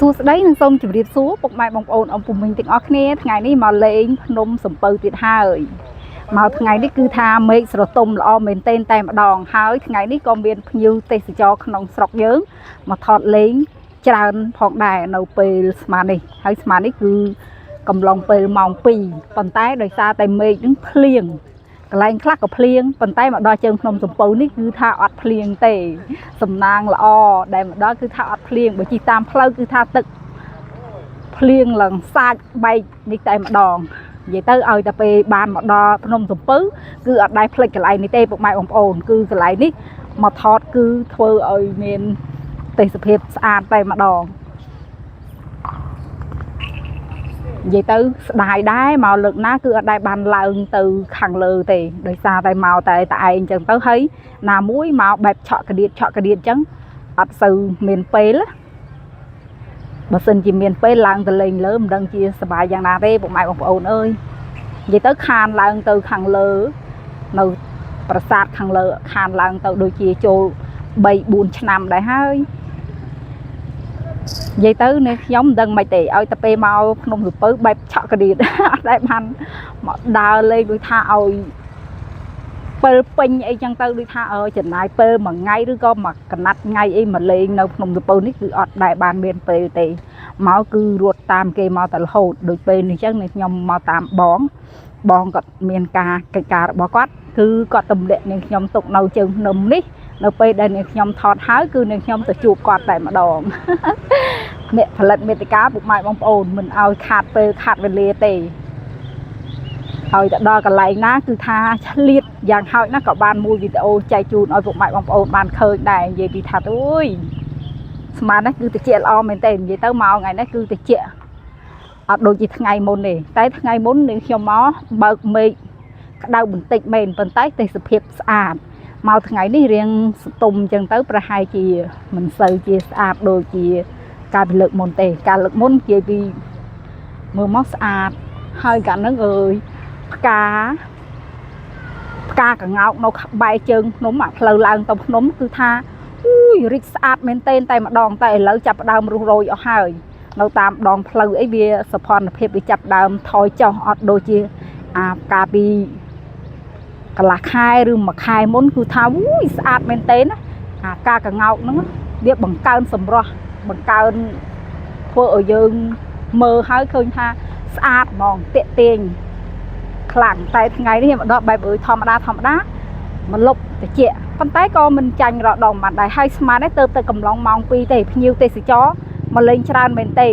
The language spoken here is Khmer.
សួស្តីនិងសូមជម្រាបសួរពុកម៉ែបងប្អូនអម្ពូមីងទាំងអស់គ្នាថ្ងៃនេះមកលេងភ្នំសំពៅទៀតហើយមកថ្ងៃនេះគឺថាមេឃស្រទុំល្អមែនទែនតែម្ដងហើយថ្ងៃនេះក៏មានភ្ញៀវទេសចរក្នុងស្រុកយើងមកថតលេងច្រើនផងដែរនៅពេលស្មាននេះហើយស្មាននេះគឺកំឡុងពេលម៉ោង2ប៉ុន្តែដោយសារតែមេឃនឹងភ្លៀងកន្លែងខ្លះក៏ភ្លៀងប៉ុន្តែមកដល់ជើងភ្នំសំពៅនេះគឺថាអត់ភ្លៀងទេ សំណាងល្អដែលមកដល់គឺថាអត់ភ្លៀងបើជិះតាមផ្លូវគឺថាទឹកភ្លៀងឡើងសាច់បែកនេះតែម្ដងនិយាយទៅឲ្យតែពេលបានមកដល់ភ្នំសំពៅគឺអត់ដែរភ្លេចកន្លែងនេះទេពុកម៉ែបងប្អូនគឺកន្លែងនេះមកថតគឺធ្វើឲ្យមានទេសភាពស្អាតតែម្ដងនិយាយទៅស្ដាយដែរមកលើកណាគឺអត់ដែរបានឡើងទៅខាងលើទេដោយសារតែមកតែតែឯងអញ្ចឹងទៅហើយណាមួយមកបែបឆក់កដៀតឆក់កដៀតអញ្ចឹង អត់សូវមានពេលណាបើសិនជាមានពេលឡើងទៅលេងលើមិនដឹងជាសប្បាយយ៉ាងណាទេពុកម៉ែបងប្អូនអើយនិយាយទៅខានឡើងទៅខាងលើនៅប្រាសាទខាងលើខានឡើងទៅដូចជាចូល3 4ឆ្នាំដែរហើយនិយាយទៅនេះខ្ញុំមិនដឹងមិនទេឲ្យតែពេលមកភ្នំសំពៅបែបឆក់កដៀត អត់ដែលបានមកដើរលេងដូចថាឲ្យ ពេលពេញអីចឹងទៅដូចថាអើចំណាយពេលមួយថ្ងៃឬក៏មួយកណាត់ថ្ងៃអីមកលេងនៅភ្នំសំពៅនេះគឺអត់ដែលបានមានពេលទេមកគឺរត់តាមគេមកតែរហូតដូចពេលនេះចឹងនេះខ្ញុំមកតាមបងបងគាត់មានការកិច្ចការរបស់គាត់គឺគាត់ទម្លាក់នាងខ្ញុំទុកនៅជើងភ្នំនេះនៅពេលដែលនាងខ្ញុំថតហើយគឺនាងខ្ញុំទៅជួបគាត់តែម្ដង អ្នកផលិតមេតិកាពុកម៉ែបងប្អូនមិនឲ្យខាតពេលខាតវេលាទេ ហើយទៅដល់កន្លែងណាគឺថាឆ្លៀតយ៉ាងហោចណាស់ក៏បានមួយវីដេអូចែកជូនឲ្យពុកម៉ែបងប្អូនបានឃើញដែរនិយាយពីថាទៅអុយស្មាននេះគឺតិចល្អមែនទេនិយាយទៅមកថ្ងៃនេះគឺតិចអត់ដូចជាថ្ងៃមុនទេតែថ្ងៃមុននេះខ្ញុំមកបើកមេឃក្តៅបន្តិចមែនប៉ុន្តែទេសភាពស្អាតមកថ្ងៃនេះរៀងស្ទុំអញ្ចឹងទៅប្រហែលជាមិនសូវជាស្អាតដូចជាកាលពីលើកមុនទេកាលលើកមុននិយាយពីមើលមកស្អាតហើយកាលហ្នឹងអើយ ផ្កាផ្កាកង្ោកនៅក្បែរជើងភ្នំអាផ្លូវឡើងទៅភ្នំគឺថាអុយរីកស្អាតមែនទែនតែម្ដងតែឥឡូវចាប់ផ្ដើមរុះរោយអស់ហើយនៅតាមដងផ្លូវអីវាសោភ័ណភាពវាចាប់ផ្ដើមថយចុះអត់ដូចជាអាកាលពីកន្លះខែឬមួយខែមុនគឺថាអូយស្អាតមែនទែនណាអាផ្កាកង្ោកហ្នឹងវាបង្កើនសម្រស់បង្កើនធ្វើឲ្យយើងមើលហើយឃើញថាស្អាតហ្មងតាក់ទាញ ខ្លាំងតែថ្ងៃនេះមកដល់បែបអើយធម្មតាធម្មតាមកលុបតិចប៉ុន្តែក៏មិនចាញ់រដងបានដែរហើយស្មានដែរទៅទៅកំឡុងម៉ោង2ទេភ្ញៀវទេសចរមកលេងច្រើនមែនទេ